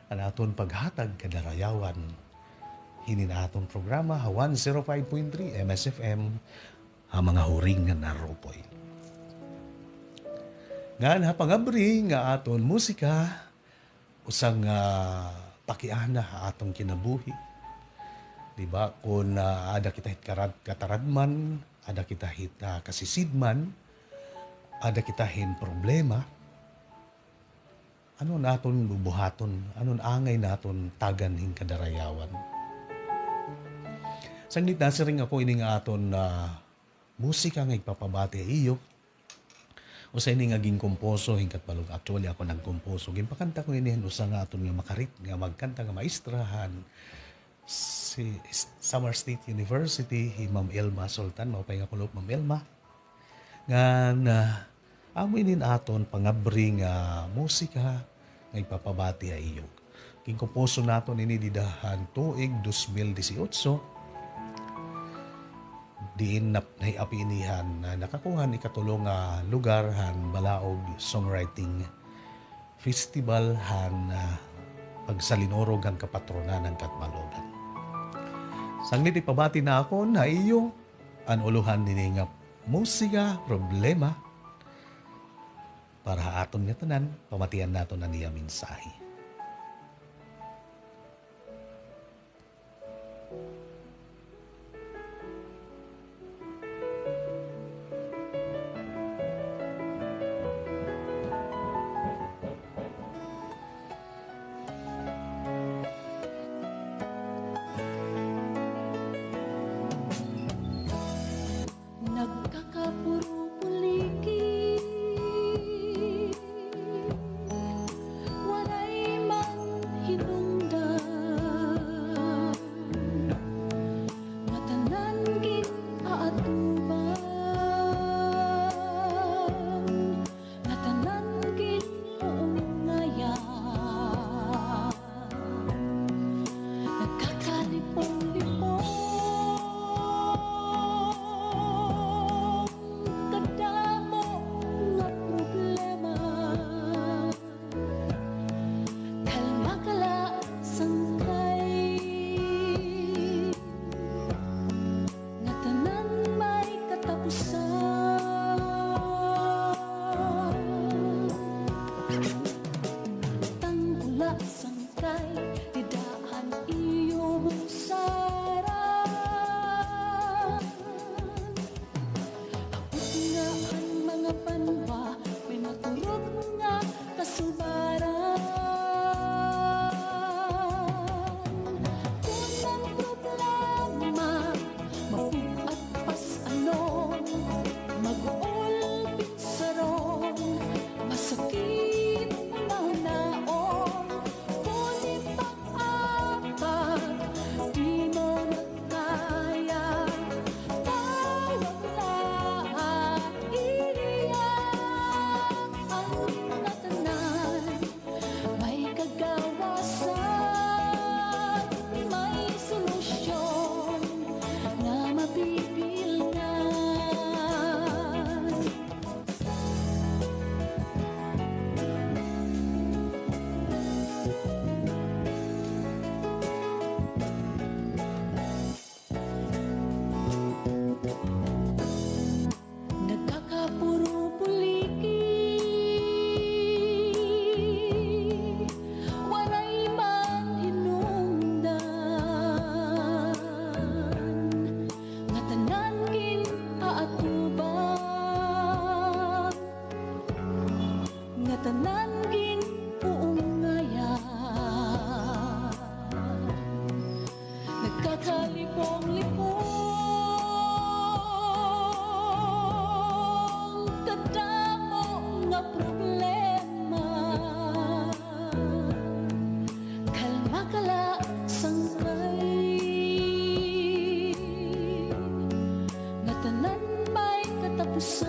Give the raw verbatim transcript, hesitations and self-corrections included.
An aton paghatag kadarayawan hinin aton programa ha one zero five point three M S F M, ha mga huring nga narupoy. Ngan ha pangabri nga aton musika, usa nga pakiana ha aton kinabuhi. Di ba, kon, ah, ada kita hit karad-, kataradman, ada kita hit, ah, kasisidman, ada kita hin problema, ano an aton bubuhaton? Ano an angay naton tagan hin kadarayawan? Sanglit nasiring ako ini nga aton, ah, musika nga igpapabati ha iyo. Usa ini nga ginkomposo hin Catbalogan. Actually, ako nagkomposo. Ginpakanta ko ini hin usa nga aton nga makarit nga magkanta nga maestra han si-, Samar State University, hi Ma'am Elma Sultan. Maupay nga kulop, Ma'am Elma. Ngan, ah, amo ini an aton pangabri nga musika nga igpapabati ha iyo. Ginkomposo naton ini dida han tuig dos mil disiotso. Diin nap-, nahiapi ini han, ah, nakakuha han ikatulo nga lugar han Balaod Songwriting Festival han, ah, pagsalinurog han kapatronan han Catbalogan. Sanglit ipabati nakon ha iyo an ulohan hini nga musika, Problema. Para ha aton ngatanan, pamatian naton an iya mensahe. Nagkakapurupuliki, waray man hinungdan, ngatanan gin-aatuban, ngatanan gin-uungayan. Nagkakalipong-lipong, kadamo nga problema. Kalma ka la, sangkay. Ngatanan may katapusan. Tangkol la, sangkay, dida han iyo busaran. Hapot nga an mga banwa may maturog nga kasubaran. Kon an problema mapug-at pas-anon, mag-uol pinsaron, masakit mahunaon, kon ipang-apak, di mo na kaya, tawag la ha iya. An ngatanan may kagawasan, may solusyon nga mabibilngan. Nagkakapurupuliki, waray man hinungdan, ngatanan gin-aatuban, ngatanan gin-uungayan. Nagkakalipong-lipong, kadamo nga problema. Kalma ka la, sangkay. Ngatanan may katapusan.